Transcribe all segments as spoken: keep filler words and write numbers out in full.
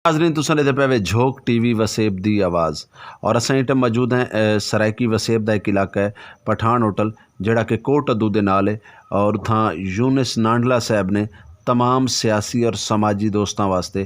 ناظرین، تساں دے پے وے جھوک ٹی وی وسیب دی آواز، اور اساں اٹے موجود ہیں، اے، سرائیکی وسیب دا ایک علاقہ ہے، پٹھان ہوٹل، جڑا کہ کوٹ ادو دے نال ہے، اور اتھاں یونس نانڈلا صاحب نے تمام سیاسی اور سماجی دوستاں واسطے،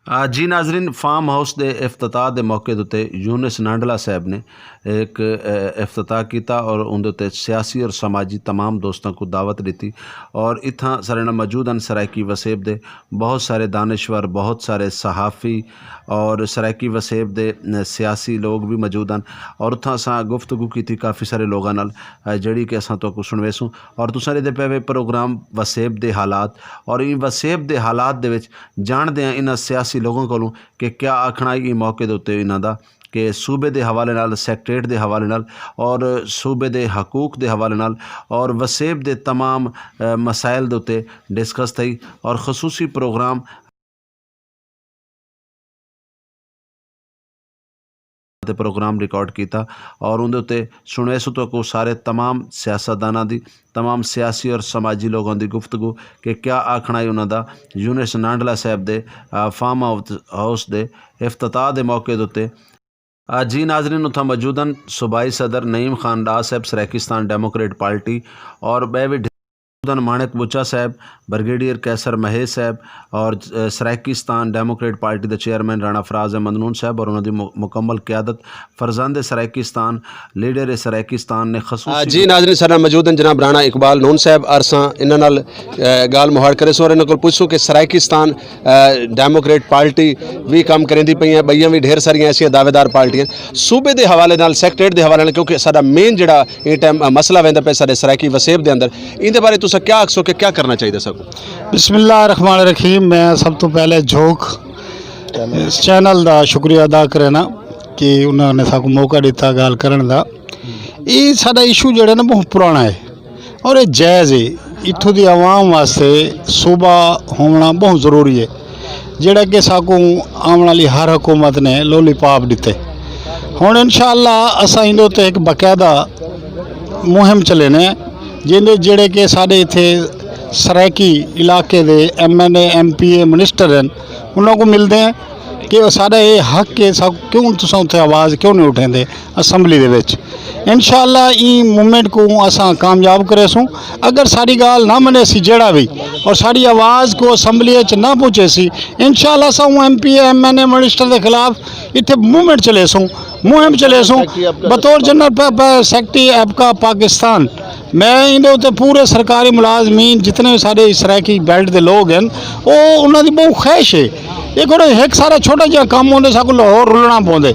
آ، جی ناظرین، فارم ہاؤس دے افتتاح دے موقع دے اتے یونس نانڈلا صاحب نے ایک، اے، افتتاح کیتا اور اون دے اتے سیاسی اور سماجی تمام دوستاں کو دعوت دیتی، اور اتھاں سارے نال موجود ہیں سرائیکی وسیب دے بہت سارے دانشور، بہت سارے صحافی اور سرائیکی وسیب دے، ا، سیاسی لوگ بھی موجود ہیں۔ اور اتھاں اساں گفتگو کیتی کافی سارے لوگاں نال، ا، جڑی کہ اساں تہاکوں سنویسوں۔ اور تساں دے پے وے پروگرام وسیب دے حالات، اور ان وسیب دے حالات دے وچ جان دے ہیں انہاں سیاسی لوگوں کولوں کہ کیا آکھنا ہے موقع دے اتے انہاں دا، کہ صوبے دے حوالے نال، سیکٹریٹ دے حوالے نال، اور صوبے دے حقوق دے حوالے نال، اور وسیب دے تمام، ا، مسائل دے اتے ڈسکس تھئی، اور خصوصی پروگرام تے پروگرام ریکارڈ کیتا، اور اون دے اتے سنویسو تو کو سارے تمام سیاستداناں دی، تمام سیاسی اور سماجی لوگاں دی گفتگو کہ کیا آکھنا ہے انہاں دا یونس نانڈلا صاحب دے، آ، فارم ہاؤس، ہاؤس دے افتتاح دے موقع دے اتے۔ آ، جی ناظرین، اتھاں موجود ہیں صوبائی صدر نعیم خان ڈا صاحب، سرائیکستان ڈیموکریٹ پارٹی، اور بے وی ڈھیر مانک بچا صاحب، بریگیڈیئر قیصر مہیش صاحب، اور، اے، سرائیکستان ڈیموکریٹ پارٹی دے چیئرمین رانا فراز احمد نون صاحب اور انہاں دی مو-، مکمل قیادت، فرزند سرائیکستان، لیڈر سرائیکستان نے خصوصی آ، جی ناظرین، سارا موجود ہیں جناب رانا اقبال نون صاحب، ارساں انہاں نال، اے، گال مہاڑ کرے سو اور انہاں کول پوچھسو کہ سرائیکستان، اے، ڈیموکریٹ پارٹی وی کام کریندی پئی ہے، بئیاں وی ڈھیر ساریاں ایسیاں دعویدار پارٹیاں۔ صوبے دے حوالے نال، سیکٹریٹ دے حوالے نال، کیونکہ ساڈا مین جڑا اے ٹائم، آ، مسئلہ ویندا پیا ساڈے سرائیکی وسیب دے اندر، ایندے بارے تساں کیا آکھسو کہ کیا کرنا چاہیدا ساکوں؟ بسم اللہ الرحمن الرحیم۔ میں سب تو پہلے جھوک اس چینل دا شکریہ ادا کرنا کہ انہاں نے ساکوں موقع دتا گل کرن دا۔ یہ ساڈا ایشو جڑا نا بہت پرانا ہے اور یہ جائز ہے۔ اتھوں دی عوام واسطے صوبہ ہونا بہت ضروری ہے، جڑا کہ ساکوں آون والی ہر حکومت نے لولی پاپ دتے۔ ہن انشاءاللہ اساں ایندے تے ایک باقاعدہ مہم چلینے ہیں، جیندے جڑے کہ ساڈے ایتھے سرائیکی علاقے دے ایم این اے، ایم پی اے، منسٹر ہیں، انہاں کو ملدے ہیں کہ ساڈا یہ حق ہے، سا کیوں تساں اتھے آواز کیوں نہیں اٹھیندے اسمبلی دے وچ؟ انشاءاللہ این موومنٹ کو اساں کامیاب کریسوں۔ اگر ساری گال نہ منے سی جڑا بھی اور ساری آواز کو اسمبلی وچ نہ پہنچے سی، انشاءاللہ اساں ایم پی اے، ایم این اے، منسٹر دے خلاف اتھے موومنٹ چلیسوں، مہم چلیسوں۔ بطور جنرل پ-، پ-، سیکرٹری ایبکا پاکستان، میں اندے اُتے پورے سرکاری ملازمین جتنے بھی سارے سرائیکی بیلٹ دے لوگ ہیں، او انہاں دی بہت خواہش ہے۔ یہ کوئی ایک سارا چھوٹا جہا کام ہوندے، ساکو لاہور رلنا پوندے۔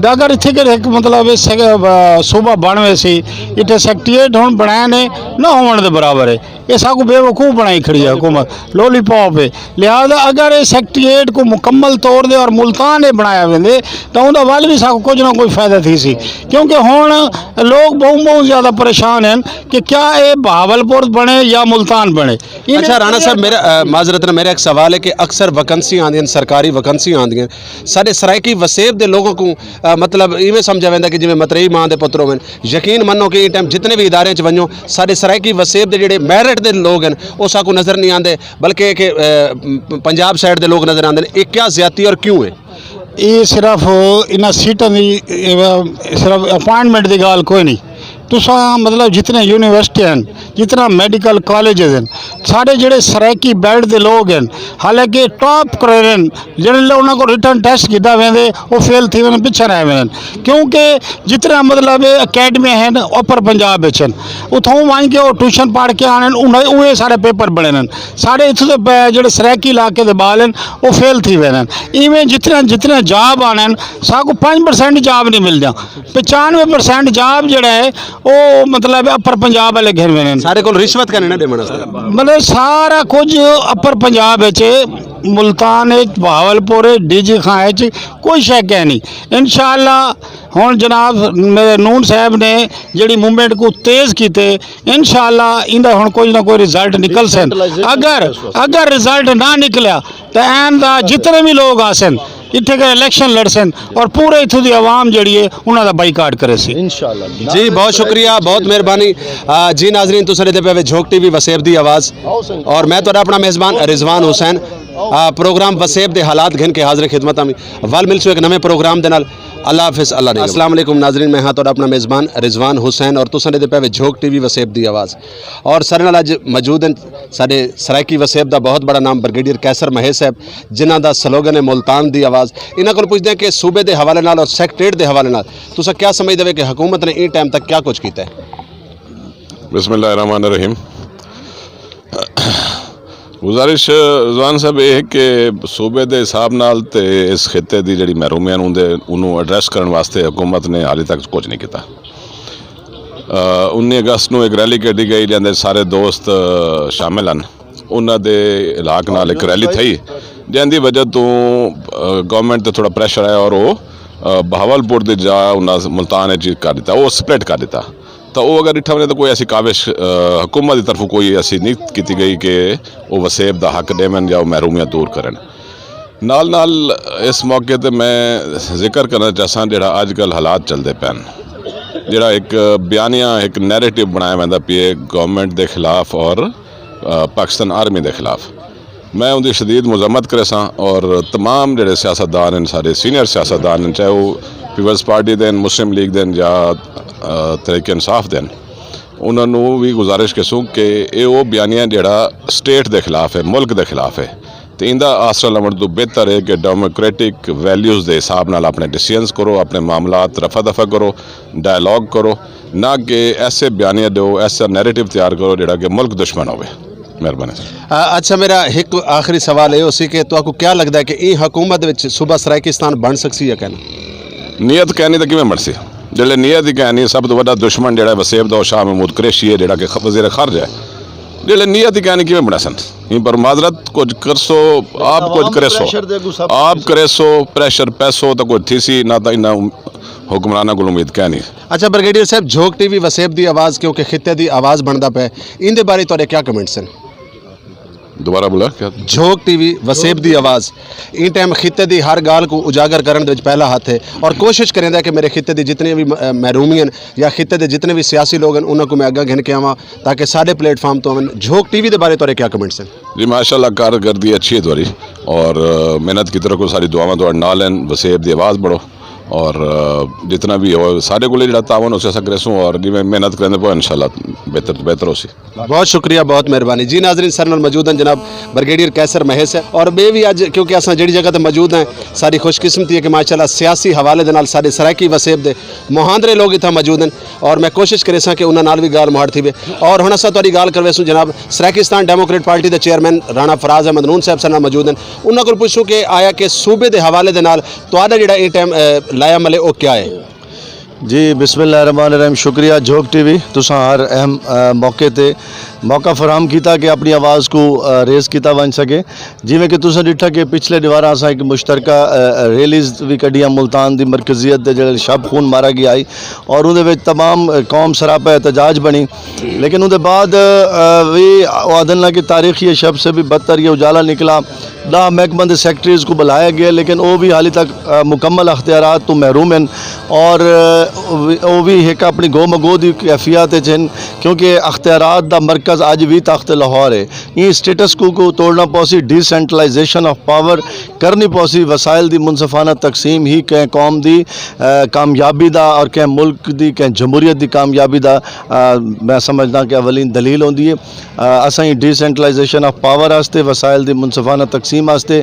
اگر اتھے کہ ایک مطلب سیک-، آ، صوبہ بن وے سی، اتھے سیکرٹریٹ ہن بنایا نے، نہ ہون دے برابر ہے۔ یہ ساکو بے وقوف بنائی کھڑی ہے حکومت، لولی پاپ ہے۔ لہذا اگر یہ سیکرٹریٹ کو مکمل طور دے اور ملتان نے بنایا ویندے، تو اوندا ول بھی ساکو کچھ نہ کوئی فائدہ تھی سی۔ کیونکہ ہن لوگ بہت، بہت زیادہ پریشان ہیں کہ کیا یہ بہاولپور بنے یا ملتان بنے۔ انہیں اچھا، رانا صاحب، میرا، آ، معذرت نال میرا ایک سوال ہے کہ اکثر ویکنسی آندیاں، سرکاری ویکنسی آندیاں، ساڈے سرائیکی وسیب دے لوگوں کو، آ، مطلب، ایویں سمجھا ویندا کہ جویں مترئی ماں دے پتر ہوون۔ یقین منو کہ اس ٹائم جتنے بھی ادارے چ ونجو، ساڈے سرائیکی وسیب دے جڑے میرٹ دے لوگ ہیں، وہ ساکو نظر نہیں آندے، بلکہ کہ، آ، پنجاب سائیڈ دے لوگ نظر آندے نے۔ یہ کیا زیادتی اور کیوں ہے؟ یہ صرف انہاں سیٹاں دی، اے، صرف اپوائنٹمنٹ دی گل کوئی نہیں۔ تساں مطلب جتنے یونیورسٹی ہیں، جتنا میڈیکل کالجز ہیں، سارے جڑے سرائیکی بیلٹ دے لوگ ہیں، حالانکہ ٹاپ کرے ہیں، جڑے لوگ انہاں کو ریٹن ٹیسٹ کیتا ویندے، وہ فیل تھی ویندے، پیچھے رہ ویندے۔ کیونکہ جتنا مطلب اکیڈمی ہیں اپر پنجاب وچ ہیں، اتھوں ون کے وہ ٹیوشن پڑھ کے آنے، انہاں اوہے سارے پیپر بنے ہیں۔ سارے اتھوں دے پے جڑے سرائیکی علاقے دے بال ہیں، وہ فیل تھی ویندے ہیں۔ ایویں جتنے جتنے جاب آنے ہیں، ساکو پنج پرسینٹ جاب نہیں ملدیاں، پچانوے پرسینٹ جاب جڑا ہے، وہ مطلب اپر پنجاب والے گھن ویندے ہیں۔ سارے کول رشوت کنے نہ دیونا سارا۔ مطلب سارا کچھ اپر پنجاب وچ، ملتان وچ، بہاولپور وچ، ڈی جی خان وچ کوئی شے کہہ نہیں۔ انشاءاللہ ہن جناب میرے نون صاحب نے جڑی موومنٹ کو تیز کیتے، انشاءاللہ ایندا ہن کوئی نہ کوئی رزلٹ نکل سن۔ اگر، اگر رزلٹ نہ نکلیا تو این دا جتنے بھی لوگ آسن، اتھے کے الیکشن لڑسن اور پورے اتھوں دی عوام جڑی ہے، انہاں دا بائیکاٹ کرے سی۔ انشاءاللہ۔ جی، بہت شکریہ، بہت مہربانی۔ آ، جی ناظرین، تساں دے پے وے جھوک ٹی وی وسیب دی آواز، اور میں تہاڈا اپنا میزبان رضوان حسین۔ آ، پروگرام وسیب دے حالات گھن کے حاضر خدمت ہاں۔ ول ملسو ایک نویں پروگرام دے نال۔ اللہ حافظ، اللہ نے۔ السلام علیکم ناظرین، میں ہاں تہاڈا اپنا میزبان رضوان حسین اور تساں دے پے وے جھوک ٹی وی وسیب دی آواز۔ اور سارے نال اج موجود ہیں ساڈے سرائیکی وسیب دا بہت بڑا نام بریگیڈیئر قیصر مہیش صاحب، جنہاں دا سلوگن ہے ملتان دی آواز۔ انہاں کول پوچھدے ہیں کہ صوبے دے حوالے نال اور سیکٹریٹ دے حوالے نال تساں کیا سمجھدے ہو کہ حکومت نے این ٹائم تک کیا کچھ کیتا ہے؟ بسم اللہ الرحمن الرحیم۔ گزارش رضوان صاحب یہ ہے کہ صوبے دے حساب نال تے اس خطے دی جڑی محرومیاں نوں دے، انہوں ایڈریس کرن واسطے حکومت نے حالی تک کچھ نہیں کیتا۔ انی اگست نوں ایک ریلی کڈی گئی جاندے سارے دوست شامل ہن۔ انہاں دے علاقے نال ایک ریلی تھئی، جاندی وجہ توں گورنمنٹ تے تھوڑا پریشر آیا اور وہ بہاول پور دی جا انہاں ملتان وچ کر دیتا، وہ سپلٹ کر دیتا۔ تو وہ اگر ڈٹھا ونجے تو کوئی ایسی کاوش حکومت دی طرفوں کوئی ایسی نہیں کیتی گئی کہ وہ وسیب دا حق دیون یا وہ محرومیاں دور کرن۔ نال نال اس موقع تے میں ذکر کرنا چاہساں جڑا اج کل حالات چلدے پین، جڑا ایک بیانیہ، ایک نیریٹو بنایا ویندا پیا گورنمنٹ دے خلاف اور پاکستان آرمی دے خلاف۔ میں ان دی شدید مذمت کریساں اور تمام جڑے سیاستدان ہیں، سارے سینئر سیاستدان ہیں، چاہے وہ پیپلز پارٹی دے ہیں، مسلم لیگ دے ہیں یا تحریک انصاف دے ہیں، انہاں نوں وی گزارش کریسوں کہ اے او بیانیہ جڑا سٹیٹ دے خلاف ہے، ملک دے خلاف ہے، تے ایندا آسرا لوݨ توں بہتر ہے کہ ڈیموکریٹک ویلیوز دے حساب نال اپنے ڈیسیژنز کرو، اپنے معاملات رفع دفع کرو، ڈائیلاگ کرو، نہ کہ ایسے بیانیہ دو، ایسا نیریٹو تیار کرو جڑا کہ ملک دشمن ہوے۔ مہربانی۔ اچھا، میرا ایک آخری سوال یہ ہو سی کہ تو کو کیا لگتا ہے کہ یہ حکومت وچ صوبہ سرائیکستان بن سکسی یا کہنا؟ نیت کہنی تو کیویں بنسی؟ جڑے نیت ہی کہنی، سب تو بڑا دشمن جڑا وسیب دا شاہ محمود قریشی ہے، جڑا کہ وزیر خارجہ ہے۔ جڑے نیت ہی کہنی کیویں بنا سن؟ پر معذرت، کچھ کرسو، آپ کچھ کریسو، آپ کریسو پریشر پیسو تو کچھ تھی سی نہ، تو انہاں حکمراناں کو امید کہنی۔ اچھا بریگیڈیئر صاحب، جھوک ٹی وی وسیب دی آواز کیونکہ خطے دی آواز بندا پے، ان دے بارے تہاڈے کیا کمنٹس ہیں؟ دوبارہ بولا کیا؟ جھوک ٹی وی وسیب دی آواز ان ٹائم خطے دی ہر گال کو اجاگر کرن دے وچ پہلا ہاتھ ہے اور کوشش کریندا ہے کہ میرے خطے دی جتنی بھی محرومی ہیں یا خطے دے جتنے بھی سیاسی لوگ ہیں انہاں کو میں اگاں گھن کے آواں تاکہ ساڈے پلیٹ فارم تو آون۔ جھوک ٹی وی دے بارے تہاڈے کیا کمنٹس ہیں؟ جی ماشاءاللہ، کارکردگی اچھی ہے تہاڈی اور محنت کی طرف کو ساری دعاواں تہاڈے نال ہیں۔ وسیب دی آواز بڑھو اور جتنا بھی ہو سارے کو جڑا تعاون ہو سکے اساں کریسوں اور جی میں محنت کرنے پو انشاءاللہ بہتر تو بہتر ہو سی۔ بہت شکریہ، بہت مہربانی جی۔ ناظرین، سر نال موجود ہیں جناب بریگیڈیئر قیصر مہیس ہے اور بے بھی اج کیونکہ اساں جڑی جگہ تے موجود ہیں، ساری خوش قسمتی ہے کہ ماشاءاللہ سیاسی حوالے دے نال سارے سرائیکی وسیب دے مہاندرے لوگ اتھاں موجود ہیں اور میں کوشش کریساں کہ انہاں نال بھی گال مہاڑ تھی وے۔ اور ہن اساں تہاڈی گال کرویسوں جناب سرائیکستان ڈیموکریٹ پارٹی دے چیئرمین رانا فراز احمد نون صاحب سارے نال موجود ہیں۔ انہاں کول پوچھوں کہ آیا کہ صوبے دے حوالے دے نال تہاڈا جڑا اے ٹائم لایا ملے او کیا ہے؟ جی بسم اللہ الرحمن الرحیم، شکریہ جھوک ٹی وی، تساں ہر اہم موقع تے موقع فراہم کیتا کہ اپنی آواز کو ریز کیتا ونج سکے۔ جیویں کہ تساں ڈٹھا کہ پچھلے دیواراں اساں ایک مشترکہ ریلیز وی کڈیاں ملتان دی مرکزیت دے جڑے شب خون مارا گیا آئی اور اون دے وچ تمام قوم سراپا احتجاج بنی، لیکن اون دے بعد وی وعدن نہ کہ تاریخی شب سے بھی بدتر یہ اجالا نکلا۔ دہ محکمہ دے سیکرٹریز کو بلایا گیا لیکن او بھی حالی تک مکمل اختیارات تو محروم ہیں اور او بھی ایک اپنی گو مگو دی کیفیات وچ ہیں، کیونکہ اختیارات دا مرکز اج بھی تخت لاہور ہے۔ این سٹیٹس کو کو توڑنا پوسی، ڈی سینٹرلائزیشن آف پاور کرنی پوسی، وسائل دی منصفانہ تقسیم ہی کہیں قوم دی کامیابی دا اور کہیں ملک دی کہیں جمہوریت دی کامیابی دا میں سمجھدا کہ اولین دلیل ہوندی ہے۔ اساں ڈی سینٹرلائزیشن آف پاور واسطے، وسائل دی منصفانہ تقسیم واسطے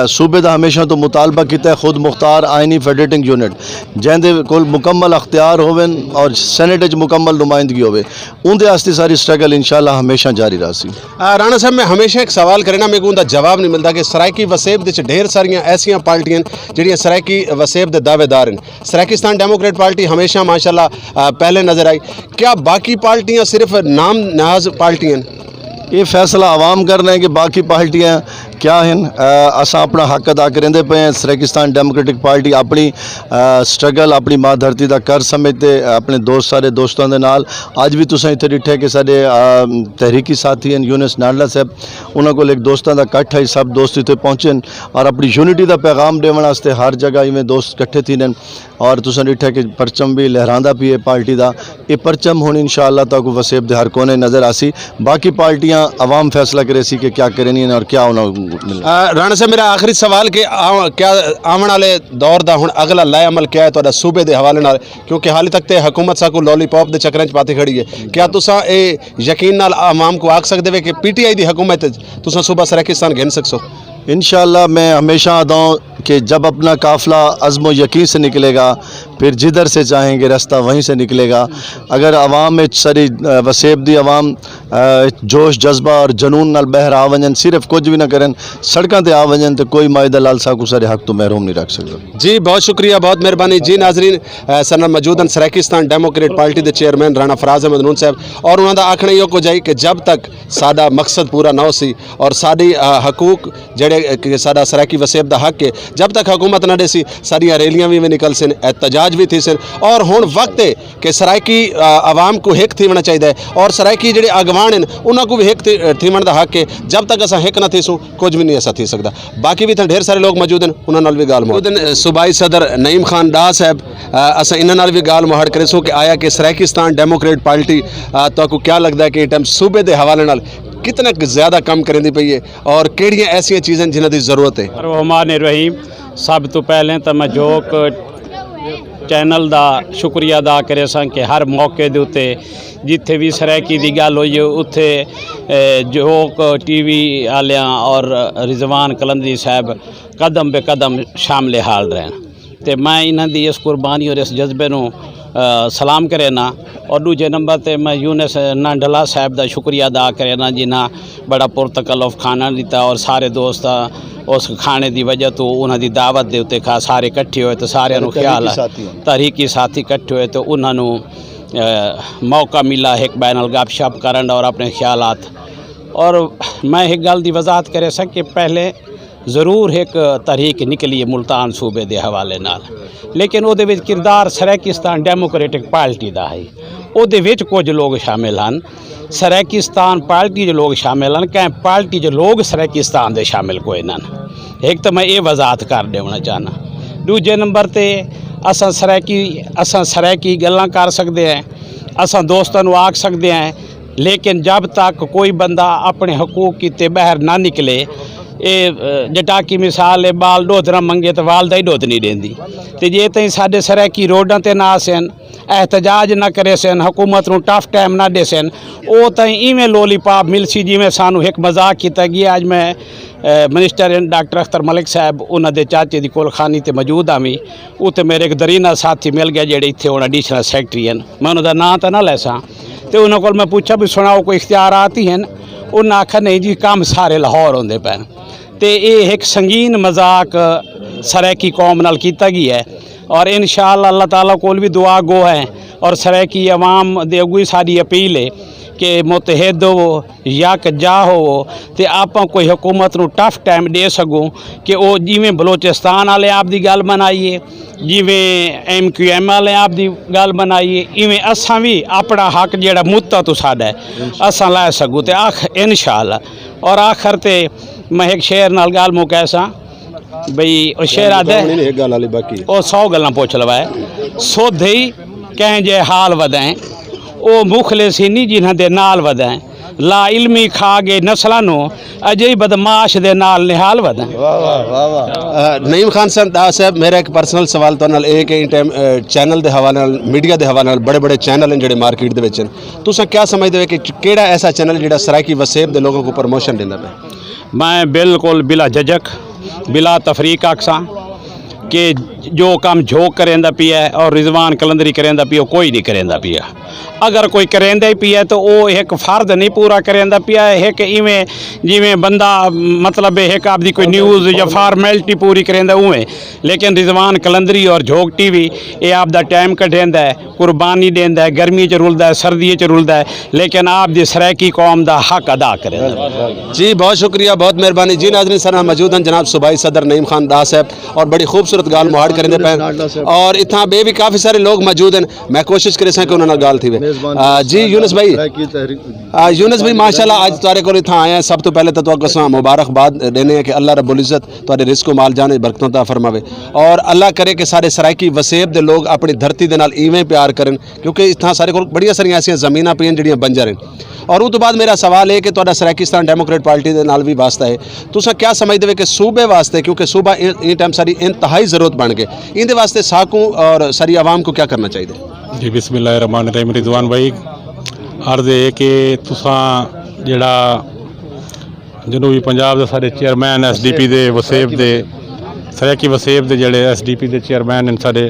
صوبے دا ہمیشہ تو مطالبہ کیتا ہے خود مختار آئینی فیڈریٹنگ یونٹ، جہاں دے کول مکمل اختیار ہوون اور سینیٹ وچ مکمل نمائندگی ہوے۔ اون دے واسطے ساری سٹرگل انشاءاللہ ہمیشہ جاری رہسی۔ رانا صاحب، میں ہمیشہ ایک سوال کرنا، میرے کو ان دا جواب نہیں ملتا کہ سرائیکی وسیب دے وچ ڈھیر ساریاں ایسیاں پارٹیاں جڑیاں سرائیکی وسیب دے دعوے دار ہیں۔ سرائیکستان ڈیموکریٹ پارٹی ہمیشہ ماشاءاللہ پہلے نظر آئی۔ کیا باقی پارٹیاں صرف نام نہاد پارٹیاں ہیں؟ یہ فیصلہ عوام کرنا ہے کہ باقی پارٹیاں کیا ہیں۔ اساں اپنا حق ادا کریندے پے ہیں۔ سرائیکستان ڈیموکریٹک پارٹی اپنی سٹرگل اپنی ماں دھرتی دا کر سمجھتے اپنے دوست سارے دوستاں دے نال۔ اج بھی تساں اتھے ڈٹھے کہ سارے تحریکی ساتھی ہیں یونس ناڈلا صاحب، انہاں کول ایک دوستاں دا کٹھ ہے، سب دوست اتھے پہنچے ہیں اور اپنی یونٹی دا پیغام دیون واسطے ہر جگہ ایویں دوست کٹھے تھی ہیں۔ اور تساں ڈٹھا کہ پرچم بھی لہراندا پی ہے پارٹی دا۔ یہ پرچم ہن انشاءاللہ تہاکوں وسیب دے ہر کونے نظر آسی۔ باقی پارٹیاں عوام فیصلہ کرے سی کہ کیا کرنی ہیں اور کیا انہاں رانا صاحب، میرا آخری سوال کہ آ- کیا آون والے دور دا ہن اگلا لائے عمل کیا ہے تہاڈا صوبے دے حوالے نال؟ کیونکہ حالی تک تے حکومت ساکو لولی پاپ دے چکراں چ پاتی کھڑی ہے۔ کیا تساں اے یقین نال عوام کو آکھ سکدے وے کہ پی ٹی آئی دی حکومت تساں صوبہ سرائیکستان گھن سکسو؟ انشاءاللہ، میں ہمیشہ آتا ہوں کہ جب اپنا قافلہ عزم و یقین سے نکلے گا، پھر جدھر سے چاہیں گے رستہ وہیں سے نکلے گا۔ اگر عوام میں ساری، آ، وسیب دی عوام، آ، جوش جذبہ اور جنون نال بہر آ ونجن، صرف کچھ بھی نہ کرن، سڑکاں تے آ ونجن تے کوئی مائی دا لال ساکو سارے حق تو محروم نہیں رکھ سکتا۔ جی، بہت شکریہ، بہت مہربانی۔ جی ناظرین، آ، سارے نال موجود ہیں سرائیکستان ڈیموکریٹ پارٹی دے چیئرمین رانا فراز احمد نون صاحب، اور انہاں دا آکھنا یہ کچھ ہے کہ جب تک ساڈا مقصد پورا نہ ہو سی اور ساڈی، آ، حقوق جڑے کہ ساڈا سرائیکی وسیب دا حق ہے، جب تک حکومت نہ دے سی، ساڈیاں ریلیاں وی نکل سن، احتجاج وی تھی سن۔ اور ہن وقت ہے کہ سرائیکی، آ، عوام کو ہک تھی ونا چاہیدا ہے اور سرائیکی جڑے اگوان ہیں، انہاں کو وی ہک تھی ونا دا حق ہے۔ جب تک اساں ہک نہ تھی سوں، کچھ وی نہیں ایسا تھی سکدا۔ باقی وی تھاں ڈھیر سارے لوگ موجود ہیں، انہاں نال وی گال موجود ہیں۔ صوبائی صدر نعیم خان ڈا صاحب، آ، اساں انہاں نال وی گال مہاڑ کرے سوں کہ آیا کہ سرائیکستان ڈیموکریٹ پارٹی، آ، تو کو کیا لگدا ہے کہ اس ٹائم صوبے دے حوالے نال کتنا زیادہ کم کریں دی پئی ہے؟ اور کیڑیاں ایسیاں چیزاں جنہاں دی ضرورت ہے؟ الرحمن الرحیم۔ سب تو پہلے تو میں جوک چینل دا شکریہ ادا کرے ساں کہ ہر موقع دے اُتے جتھے بھی سرائیکی دی گل ہوئی ہے، اُتھے، اے، جوک ٹی وی آلیاں اور رضوان قلندری صاحب قدم بے قدم شامل حال رہن۔ تے میں انہاں دی اس قربانی اور اس جذبے نوں، آ، سلام کرے نا۔ اور دوجے نمبر تے میں یونس نانڈلا صاحب دا شکریہ ادا کرے نا، جنہاں بڑا پرتکلف کھانا دتا اور سارے دوست اس کھانے دی وجہ تو انہاں دی دعوت دے اُتے کھا سارے اکٹھے ہوئے تے سارے نوں خیال ہے، تحریکی ساتھی اکٹھے ہوئے تے انہاں نوں، آ، موقع ملا ایک بین الگپ شپ کرن اور اپنے خیالات۔ اور میں ایک گل دی وضاحت کرے سا کہ پہلے ضرور ایک تحریک نکلی ہے ملتان صوبے دے حوالے نال، لیکن او دے وچ کردار سرائیکستان ڈیموکریٹک پارٹی دا ہے۔ او دے وچ کچھ لوگ شامل ہن، سرائیکستان پارٹی دے لوگ شامل ہن، کہیں پارٹی دے لوگ سرائیکستان دے شامل کوئی نہ ہن۔ ایک تو میں اے وضاحت کر دیونا چاہنا۔ دوجے نمبر تے اساں سرائیکی، اساں سرائیکی گلاں کر سکدے ہیں، اساں دوستاں نوں آکھ سکدے ہیں، لیکن جب تک کوئی بندہ اپنے حقوق کیتے باہر نہ نکلے، اے، اے، جٹا کی مثال ہے، بال دودھ نہ منگے تو والدہ ہی دودھ نہیں دیندی۔ تے جے تئیں ساڈے سرائیکی روڈاں تے نہ آسن، احتجاج نہ کرے سن، حکومت نوں ٹف ٹائم نہ دے سن، او تئیں ایویں لولی پاپ مل سی جویں سانوں ایک مذاق کیتا گیا۔ اج میں، اے، منسٹر ڈاکٹر اختر ملک صاحب انہاں دے چاچے دی کول خانی تے موجود آویں، اتھے میرے ایک درینہ ساتھی مل گیا جڑے اتھے ہن ایڈیشنل سیکرٹری ہن۔ میں انہاں دا ناں تاں نہ لیساں۔ تے انہاں کول میں پوچھا بھی سناؤ کوئی اختیارات ہی ہن؟ انہاں آکھیا نہیں جی، کم سارے لاہور ہوندے پئن۔ تے اے ایک سنگین مذاق سرائیکی قوم نال کیتا گیا ہے۔ اور انشاءاللہ اللہ تعالیٰ کول بھی دعا گو ہے۔ اور سرائیکی عوام دے اگوں ہی ساری اپیل ہے کہ متحد ہوو، یک جا ہوو، تے آپاں کوئی حکومت نوں ٹف ٹائم دے سکوں کہ او جویں بلوچستان والے آپ دی گل بنائیے، جویں ایم کیو ایم والے آپ دی گل بنائیے، ایویں اساں وی اپنا حق جڑا مدتا تو ساڈا ہے، اساں لے سکوں۔ تے آخ-، انشاءاللہ۔ اور آخر تے میں ایک شعر نال گل مکا ساں بھئی، او شعر آدھے، ایک گل والی باقی ہے۔ او سو گلاں پوچھ لوا ہے۔ سودھے کہیں جے حال ودائیں، او مخلص ہی نہیں جنہاں دے نال ودائیں۔ لا علمی کھا گئے نسلاں نو، اجے ہی بدمعاش دے نال نہال ودائیں۔ واہ، واہ، واہ، واہ۔ آ، نعیم خان صاحب، دا صاحب، میرا ایک پرسنل سوال تو نال اے کہ ان ٹائم، آ، چینل دے حوالے نال، میڈیا دے حوالے نال بڑے بڑے چینل ہیں جڑے مارکیٹ دے وچ ہیں۔ تساں کیا سمجھدے ہو کہ کیڑا ایسا چینل جڑا سرائیکی وسیب دے لوگوں کو پروموشن دیندا پیا؟ میں بالکل بلا جھجک، بلا تفریق آکھساں کہ جو کام جھوک کریندا پیا ہے اور رضوان قلندری کریندا پیا، کوئی نہیں کریندا پیا۔ اگر کوئی کریندا ہی پیا ہے تو وہ ایک فرد نہیں پورا کریندا پیا ہے، ایک ایویں جویں بندہ، مطلب، ایک آپ دی کوئی نیوز یا فارمیلٹی پوری کریندا اوویں۔ لیکن رضوان قلندری اور جھوک ٹی وی، یہ آپ دا ٹائم کڈیندا ہے، قربانی دیندا ہے، گرمی چ رلدا ہے، سردی چ رلدا ہے، لیکن آپ دی سرائیکی قوم دا حق ادا کریندا ہے۔ جی، بہت شکریہ، بہت مہربانی۔ جی ناظرین، سارے نال موجود ہیں جناب صوبائی صدر نعیم خان ڈا صاحب، اور بڑی خوبصورت گال مہاڑ کریندے پے ہیں۔ اور اتھاں بے بھی کافی سارے لوگ موجود ہیں، میں کوشش کرے ساں کہ انہاں نال گال تھی وے۔ آ، جی یونس بھائی، آ، یونس بھائی، ماشاءاللہ، اج تہاڈے کول اتھاں آئے ہیں، سب تو پہلے تو تہاکوں اساں مبارکباد دینے ہیں کہ اللہ رب العزت تہاڈے رزق و مال جان وچ برکتاں عطا فرماوے، اور اللہ کرے کہ سارے سرائیکی وسیب دے لوگ اپنی دھرتی دے نال ایویں پیار کرن، کیونکہ اتھاں سارے کول بڑیاں ساریاں ایسیاں زمیناں پیاں جڑیاں بنجر ہیں۔ اور اس تو بعد میرا سوال ہے کہ تہاڈا سرائیکستان ڈیموکریٹ پارٹی دے نال بھی واسطہ ہے، تساں کیا سمجھدے ہو کہ صوبے واسطے، کیونکہ صوبہ ان ٹائم ساری انتہائی ضرورت بن گئے، ان دے واسطے ساکوں اور ساری عوام کو کیا کرنا چاہیے؟ جی، بسم اللہ الرحمن الرحیم۔ رضوان بھائی، عرض ہے کہ تساں جڑا جنوبی پنجاب دے سارے چیئرمین، ایس ڈی پی دے وسیب دے، سرائیکی وسیب دے جڑے ایس ڈی پی دے چیئرمین ہیں سارے،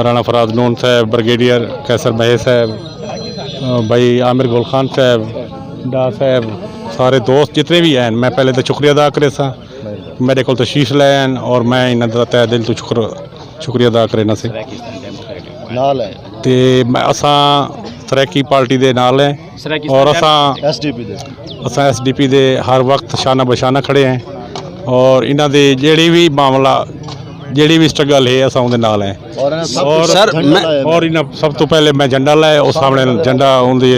رانا فراز نون صاحب، بریگیڈیئر قیصر مہے صاحب، بھائی عامر گل خان صاحب، ڈا صاحب، سارے دوست جتنے بھی ہیں، میں پہلے تو شکریہ ادا کرے سا، میرے کو تشریف لے ہیں اور میں انہاں دا تہ دل تو شکر شکریہ ادا کرنا سے۔ تے میں اساں سرائیکی پارٹی دے نال ہیں اور اساں ایس ڈی پی دے ہر وقت شانہ بشانہ کھڑے ہیں اور انہاں دے جڑی بھی معاملہ، جڑی بھی سٹرگل ہے، اساں اون دے نال ہیں۔ اور سب تو پہلے میں جھنڈا لائے، اس سامنے جھنڈا اون دے۔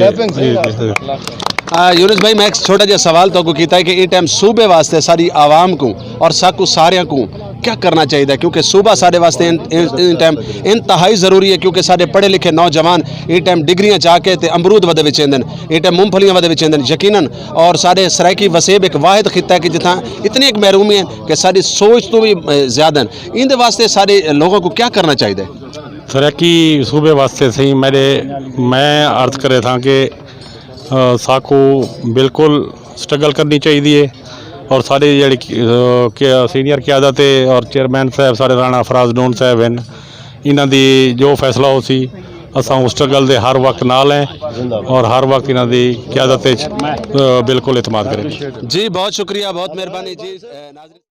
یونس بھائی، میں ایک چھوٹا جہا سوال تو کو کیتا ہے کہ اس ٹائم صوبے واسطے ساری عوام کو اور ساکو ساریاں کو کیا کرنا چاہیے؟ کیونکہ صوبہ سارے واسطے ان ٹائم انتہائی ضروری ہے، کیونکہ سارے پڑھے لکھے نوجوان ان ٹائم ڈگریاں چاہ کے تے امرود ودے وچ ایندن، ان ٹائم مونگ پھلیاں ودے وچ ایندن یقیناً۔ اور سارے سرائیکی وسیب ایک واحد خطہ ہے کہ جتھاں اتنی ایک محرومی ہے کہ ساری سوچ تو بھی زیادہ ہیں۔ ان دے واسطے سارے لوگوں کو کیا کرنا چاہیے؟ سرائیکی صوبے واسطے صحیح میرے، میں عرض کرے تھا کہ ساکو بالکل سٹرگل کرنی چاہیے اور سارے جڑے سینئر قیادت ہے اور چیئرمین صاحب سارے رانا فراز نون صاحب ہیں، انہاں دی جو فیصلہ ہو سی، اساں اس سٹرگل دے ہر وقت نال ہیں اور ہر وقت انہاں دی قیادت وچ بالکل اعتماد کریں۔ جی بہت شکریہ، بہت مہربانی جی۔ ناظرین